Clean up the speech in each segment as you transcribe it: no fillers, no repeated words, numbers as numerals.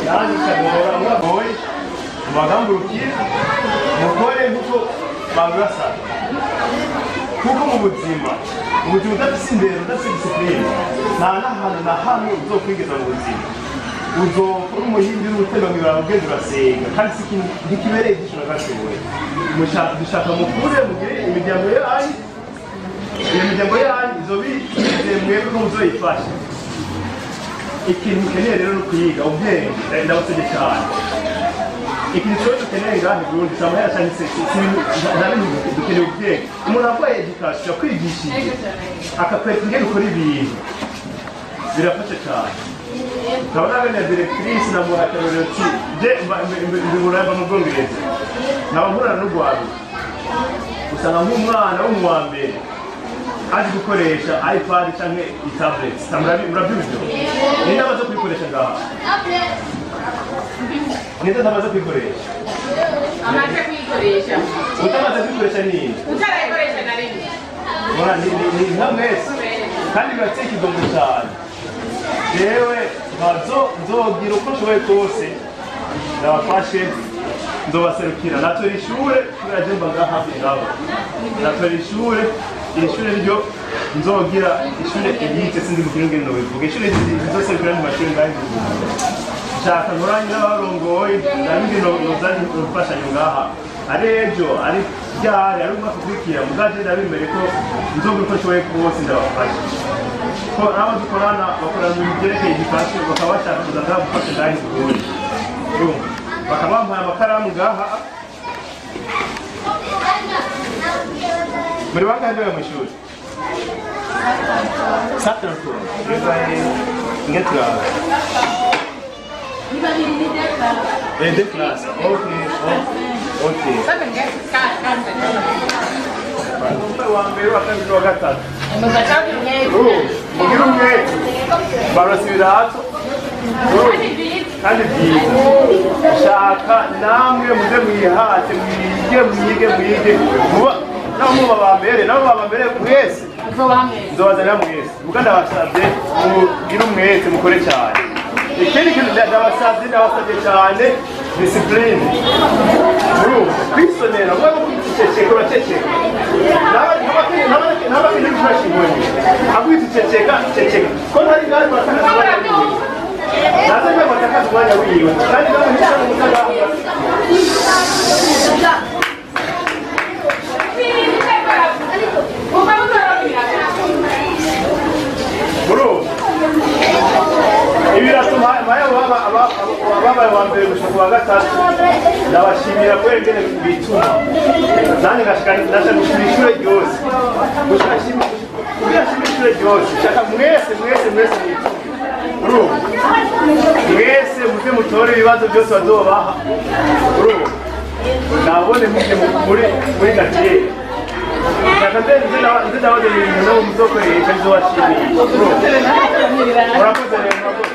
Nanjye cyagora mwagoye mubagambukire, mukore nkuko babibasaba, kuko mu buzima udafise indero, udafise discipline, nta n'ahantu na hamwe uzokwigeza mu buzima. Uzokora umuhindi n'utemba mw'ibarabara, ugenda urasenga, kandi si ikintu ntikibereye ijisho na gatoya. Dushaka mukure mugire imiryango yanyu. Iyo miryango yanyu izoba yizeye mwebwe ko muzoyifasha. Ikintu mukeneye rero ni ukwiga ubwenge. Ndabasabye cyane, ikintu cyose ukeneye ngaha i Burundi si amahera cyangwa se ibintu, nta bintu. Dukeneye ubwenge. Umuntu arwaye education, akwigishije, akakwereka ingene ukora ibintu, birafasha cyane. Nkaba bene directrice namuha akarorero ati je mba Buraya, mu Bwongereza, nkaba nkorana n'urwaruka. Usanga nk'umwana wo mu wa mbere azi gukoresha iPad canke itablet. Murabyumva ivyo? Ninde amaze kuyikoresha ngaha? Ninde atamaze kuyikoresha? Amaze kuyikoresha. Utamaze kuyikoresha ninde? Utarayikoresha na rimwe. Mura ni nka mwese, kandi birateye ikigongo cyane. Jewe nkazo nzogira uko nshoboye kose ndabafashe, nzobaserukira. Natora ishure kubera je mba ngaha hafi ngabo. Natora ishure, iri shure ryo nzogira ishure elite, sinzi mu kirundi ngene nobivuga, ishure rizoserukira mu mashuri ngahe mu Burundi. Nshaka nkoranye n'abarongoye, ndabindi nozanye imfashanyo ngaha, ari ejo, ari ryari, ari umwaka ukurikira, mugaje ndabimere ko nzogira uko nshoboye kose ndabafasha, ko abo dukorana bakorana mu byerekeye education, bakaba bashaka kuza ngaha gufasha ngaha i Burundi. Urumva? Bakaba bampaye amakaramu ngaha. Muri bangahe ndoya mu ishuri? 133. Nge turaba. Eh, deux classes. Ok. Wa mbere, wa kabiri, wa gatatu. Mugire umwete. Baronse ibirato. Kandi byiza. Shaka namwe muze mwihate, mwige, mwige, mwige. Muba naho muba ba mbere, nabo baba mbere mwese. Nzobazanira mwese. Muga ndabasabye mugire umwete, mukore cyane. Ikindi kintu ndabasabye cyane, discipline. Urumva? Kwisonera, mwe kwiceceka, uraceceka. N'abakeneye gufasha inkoni. Akwita ceceka, ceceka. Ko ntari ngaho batakaza umwanya wiwe. Naza ngaho batakaza umwanya wiwe. Kandi nawe ntisha mu mutaganga. Urumva? Ibirato mpaye ababaye wa mbere gushika ku wa gatatu, ndabashimira kubera ingene bituma nanjye ngashika ndashaka gushima ishure ryose. Kugira nshime ishure ryose, shaka mwese, mwese, mwese mwitume. Urumva? Mwese muze mutore ibibazo byose bazobaha. Urumva? Nabone muje muri gatiye. Shaka nze ndabaze ibintu nabo muzokoresha bizobashimisha. Urumva? Murakoze rero, murakoze.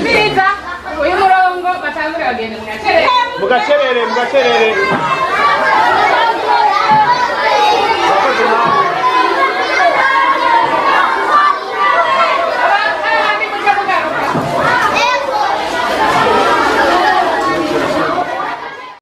Biza uyu murongo, batangure bagende mugacerere. Mugacerere, mugacerere.